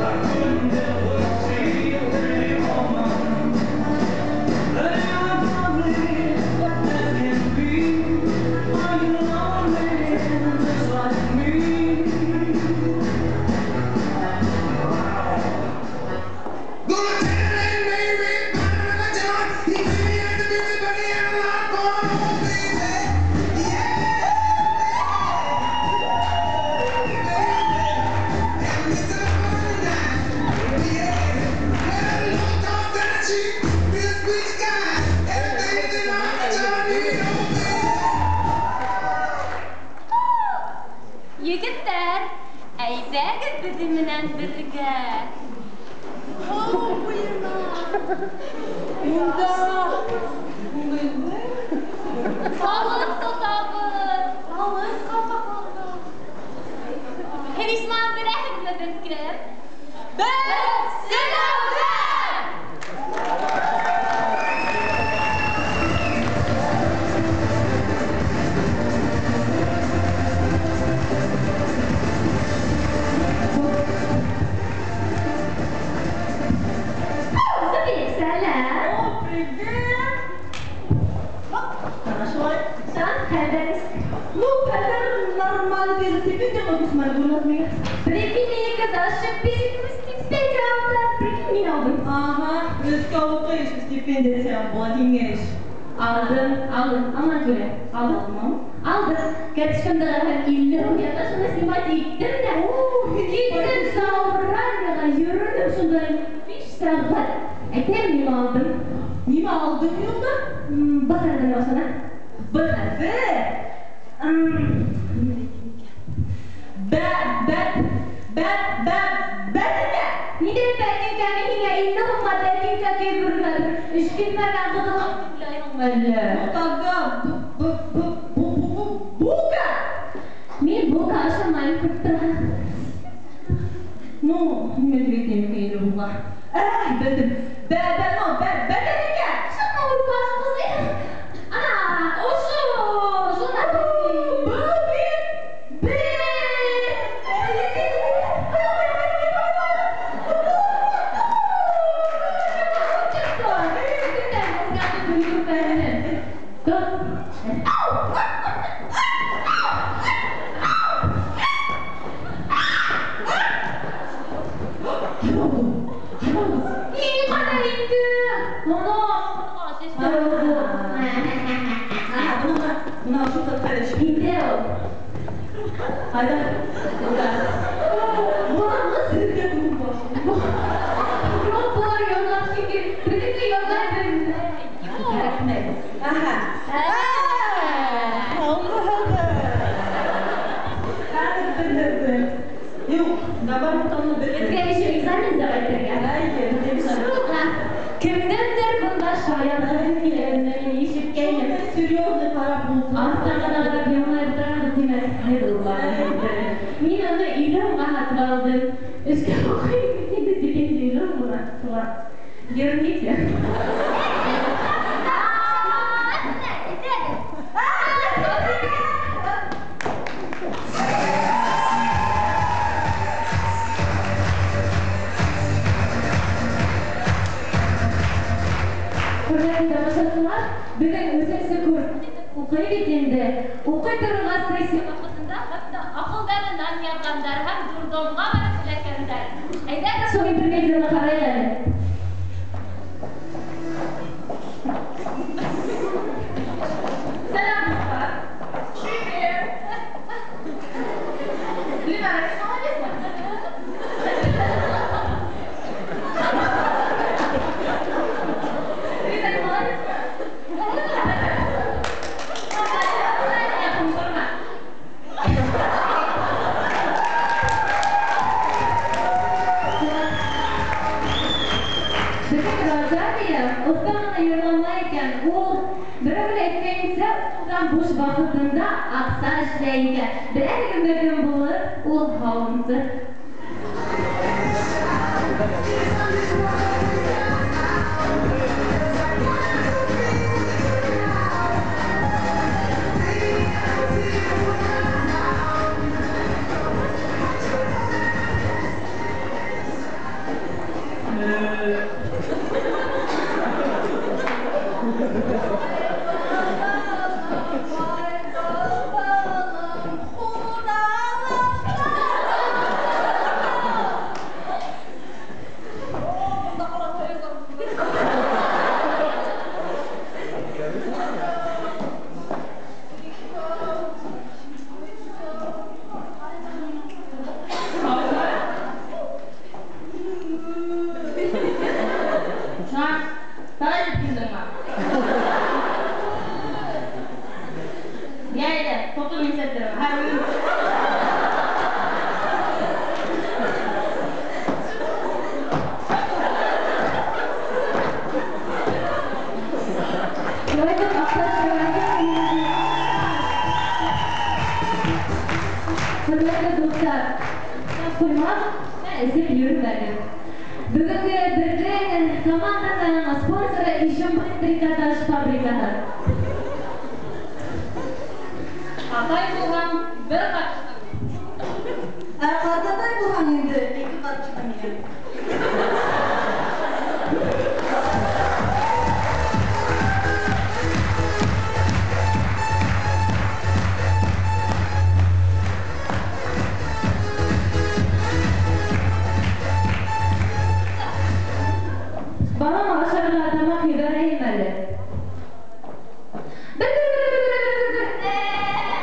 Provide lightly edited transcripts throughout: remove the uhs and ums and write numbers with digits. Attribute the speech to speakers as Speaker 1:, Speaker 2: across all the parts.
Speaker 1: I could never see a pretty woman. They were lovely as can be. Are you lonely just like me?
Speaker 2: Gonna tell that Mary, my John, he gave me at the music, but he had a lot going on, baby. Yeah, baby. And it's a funny night. Yeah. Well, look off that cheap, this bitch guy. Everything that I'm John, you know, baby.
Speaker 3: Егеттәр, әйҙәгеҙ беҙҙең менән бергә.
Speaker 4: Һыу буйына. Унда күңелле.
Speaker 3: Балыҡ тотабыҙ.
Speaker 4: Балыҡ ҡапаҡлаған.
Speaker 3: Һеҙ, исмаһам, беләһегеҙме беҙ кем?
Speaker 4: Беҙ
Speaker 3: Селәүҙәр! Сәләм!
Speaker 4: О, привет! Хорошо.
Speaker 3: Хәбәр.
Speaker 4: Ну, хәбәр нормально. Стипендия Госман миңә.
Speaker 3: Прикинь, минеке зашибись, стипендия алды. Прикинь, мин алдым.
Speaker 4: Ага, өҫкә уҡый, стипендия һәм була киңәш.
Speaker 3: Алдым, алдым. Аңа күрә. Алдым. Алдым. Карточкамдағы һәм 50 һум ята, шуны снимать иттем дә. Киттем Сауралияға, йөрөнөм шунда 5 сәғәт. Әйтәм, нимә алдым?
Speaker 4: Нимә алдың юлда?
Speaker 3: Б хәрефенән башлана.
Speaker 4: Б хәрефе. Нимә әйтим икән? Б, Б, Б, Б, бәтенкә.
Speaker 3: Ниндәй бәтенкә? Мин һиңә 50 һумға бәтенкә кейҙермәнем. Эшкинмәгән ҡыҙылға тип уйлайһыңмы әллә?
Speaker 4: Ну тогда Б, Б, Б, Б, Б, Б, булка.
Speaker 3: Мин булка ашамайым, күреп торһаң.
Speaker 4: Ну, нимә тип әйтәйем икән 50 һумға? Ә, белдем. Б, Б, ну, Б, бәтенкә.
Speaker 3: Шуны урман ҡыҙы. Ана, ошо, шуны.
Speaker 4: Б, бит.
Speaker 3: Б.
Speaker 4: Ҡайҙа булды? Ҡайҙа булды?
Speaker 3: Ни ҡәҙәр инде? Моно,
Speaker 4: Ага, бына ҡара, бына ошо ҡыҙ
Speaker 3: Инде ул.
Speaker 4: Ҡайҙа? Бында. Бына һеҙгә баш.
Speaker 3: Группалар яҙған сөнки беҙҙеке яҙа белмәй.
Speaker 4: Рәхмәт. Аһа. Аңлаһығыҙ. Хәҙер белербеҙ. Юҡ, наоборот, уны
Speaker 3: Беҙгә
Speaker 4: белербеҙ.
Speaker 3: еще экзамен сдавать итергә.
Speaker 4: Эйе, беҙгә экзамен.
Speaker 3: Шуға кемдеңдер бында шаярғыһы килә, мин ишеткәйнем.
Speaker 4: Шундай серьезный ҡарап булды.
Speaker 3: Арттан ғына ҡарап йылмайып торған, тимәк, һеҙ Мин уны 50 һумға һатып алдым. Эшкә уҡыйым бит инде, стипендия 50 һум ғына. Шуға верните. Хөрмәтле тамашасылар, беҙҙең өсөнсө курс уҡый бит инде. Уҡый торған сессия ваҡытында хатта аҡылдарынан яҙғандар һәм дурдомға барып эләккәндәр. Әйҙәгеҙ шул интермедияны ҡарайыҡ әле.
Speaker 4: Сәләм, дуҫтар. Привет. Линара, һин молодец. Лина, не молодец.
Speaker 3: Беҙҙең Розалия оҫта ғына йырламай икән. Ул берәү лә әйткәнсә, уҡыған буш ваҡытында аҡса эшләй икән. Беләһегеҙме кем булыр? Ул һауынсы. Хөрмәтле дуҫтар, ҡуймаҡ эсеп йөрөмәгеҙ. Бөгөнгө беҙҙең команданың спонсоры Ишембай трикотаж фабрикаһы.
Speaker 5: Атай булһаң, бер ҡарчыҡ.
Speaker 4: Ә ҡартатай булһаң инде ике ҡарчыҡ миңә.
Speaker 3: Балам ашарға тамаҡ ебәрәйем әле. Бер, бер, бер, бер, бер, бер, бер.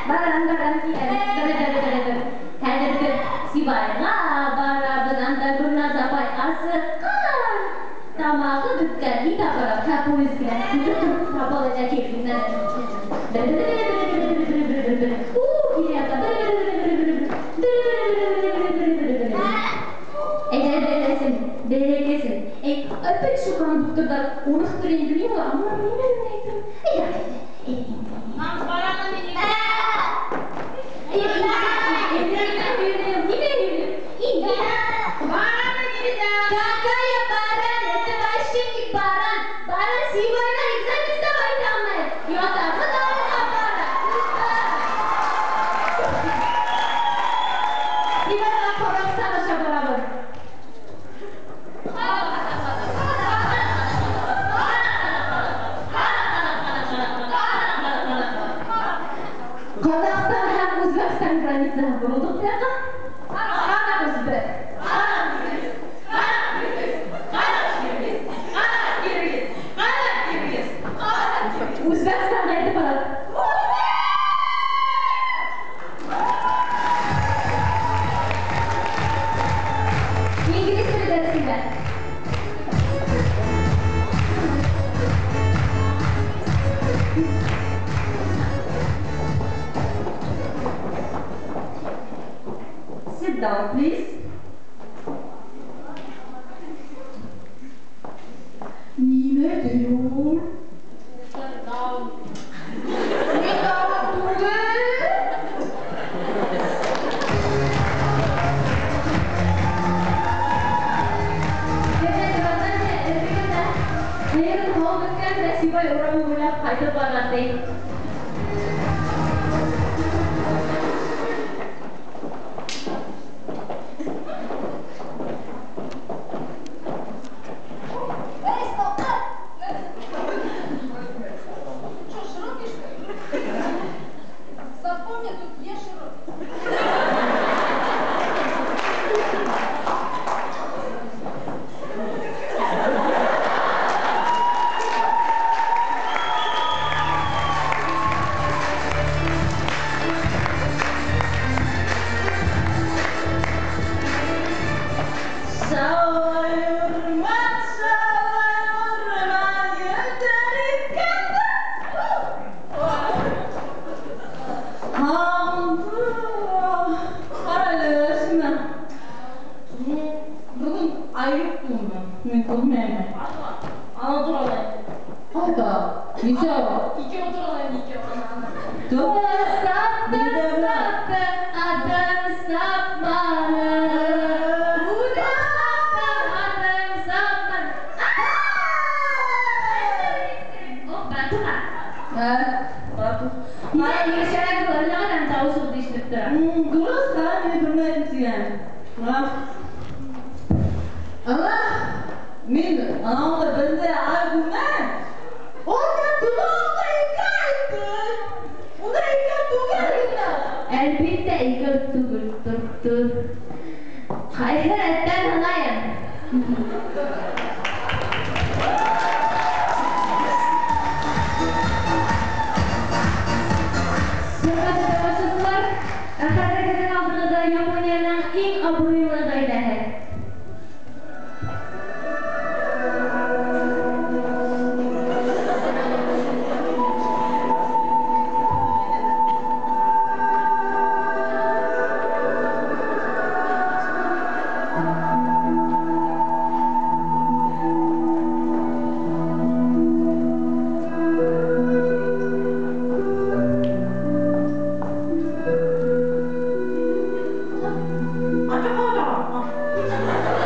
Speaker 3: Барам, барам, бер, бер, бер, бер. Хәҙер беҙ Сибайға барабыҙ, анда Гөлназ апай асыҡҡан. Тамағы бөткән, ит апарап, һә поезд килә. Тапал әжә килгән. Бер, бер, бер, бер, бер, бер, бер, бер, бер. У, килә ята. Бер, бер, бер, бер, бер, бер. Бер, бер, бер, бер, бер, бер, бер, бер. Әйҙә, берәсен, берекесен. Эй, опять шу кондукторҙар урыҫ телен белмәй улар, улар нимә генә әйтә? Әйҙә, әйҙә, әйҙә.
Speaker 5: Нам бараны мине.
Speaker 3: Какая баран? Это вообще не баран. Баран Сибайға экзамен сдавать алмай. Ятағы дауға бара. Сибайға Ҡаҙағстан аша барабыҙ. Ҡаҙағстан һәм Үзбәкстан границаһы боролдоҡ бияҡҡа. Ҡарағыҙ бер. Үзбәкстанға етеп барабыҙ. Инглиз теле дәресендә.
Speaker 4: Sit down, please. Нимә ти ул? Мин тауыҡ түгел.
Speaker 3: Хәйер һыу бөткән дә Сибай урамы буйлап ҡайтып барған ти.
Speaker 5: Эй, стоп! Что, широкий, что ли? Запомни, тут я широкий.
Speaker 4: Шалай урман, шалай урман, елдер иткәндә. Ҡара әле, шуны. Бөгөн ай юҡ түгелме? Мин күрмәйем.
Speaker 5: Ана тор алай.
Speaker 4: Ҡайҙа? Нисәү?
Speaker 5: Икәү тор алай, икәү. Ана, ана.
Speaker 3: Саптым, саптым, атым сапманы. Саптым, атым сапманы. Опа, туға.
Speaker 4: Ә, бар.
Speaker 3: Нимә егешәрәк булыр, тауышығыҙ ишетелеп тора.
Speaker 4: Дөрөҫ, һа, мине күрмәйем тигән. Ана, Мин анауында бенде ай күрмәнем. Унда түгел, икәү түгел. Унда икәү түгел инде.
Speaker 3: Әлбиттә, икәү түгел, тор. Ҡайһы рәттән һанайым? Хөрмәтле тамашасылар, ә хәҙер һеҙҙең алдығыҙҙа Японияның иң абруйлы ғаиләһе.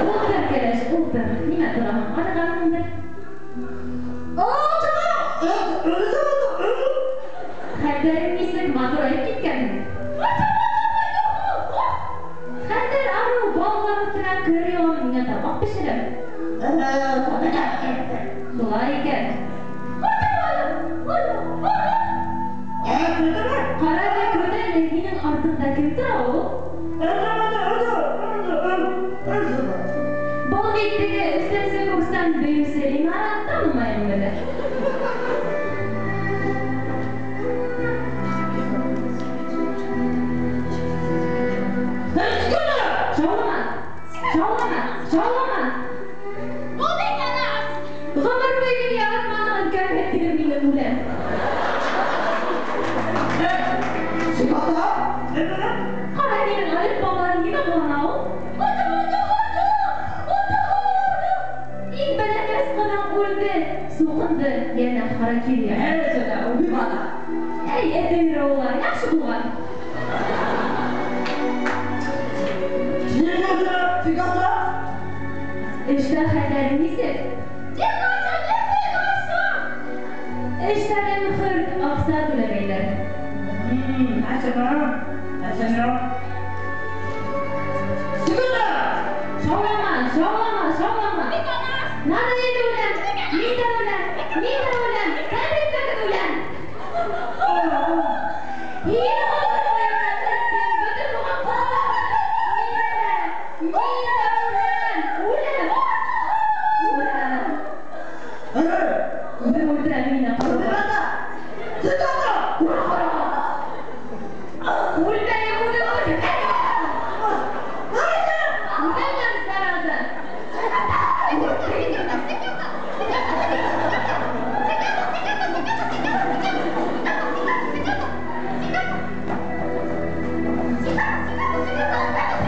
Speaker 3: Ултыр, кәләш, ултыр. Нимә тораһың? Арығанһыңдыр. Хәлдәрең нисек, матурайып киткәнһең. Хәҙер арыу, балалар үҫтерәм, кер йыуам, миңә тамаҡ бешерәм. Шулай икән. Ҡара әле, көт әле, һинең артыңда кем тора ул? Был бит теге өсөнсө курстан бейеүсе Линара, танымайым әле. Шаулама, шаулама, шаулама. Ғүмер буйы мине яратманың, кәмһет тигән мине үләм. Ҡара, һинең ғариф балаларың нимә ҡылана ул? Иң бәләкәс ҡыҙың үлде, суҡынды, йәнә харакири. Әй, әтеүер улар, яҡшы булған. Эштә хәлдәрең нисек? Эштәрем хөрт, аҡса түләмәйҙәр. Шаулама, шаулама, шаулама. Надо инде үләм, мин дә үләм, мин дә үләм, тәбрикләгеҙ үләм. Һин ғүмер буйы концерттың бөтөн туған ҡалаларында мин үләм, мин дә үләм, үләм, үләм. Үҙем үлтерәм мине, ҡара. Үлмәйем, үҙем үлтерәм. Үләм, зараза.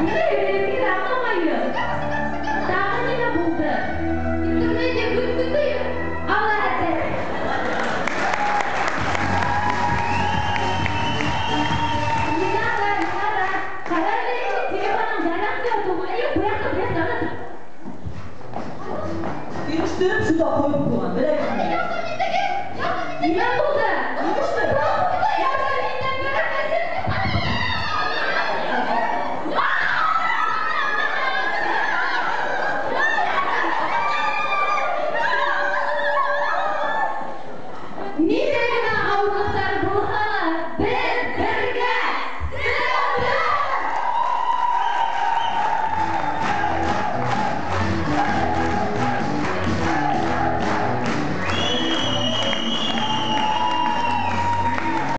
Speaker 3: Нимә һөйләйем, мин аңламайым. Тағы нимә булды?
Speaker 5: Интернетте көттөм.
Speaker 3: Алла хәтер. Линара, Линара, ҡара әле, һинең телефоның зарядка тулы. Әй, был яҡта, был яҡта, ана.
Speaker 4: Килештереп шунда ҡуйып ҡуйған, беләһеңме?
Speaker 3: Нимә булды? Ярҙам минән бәрәкәсен. Ни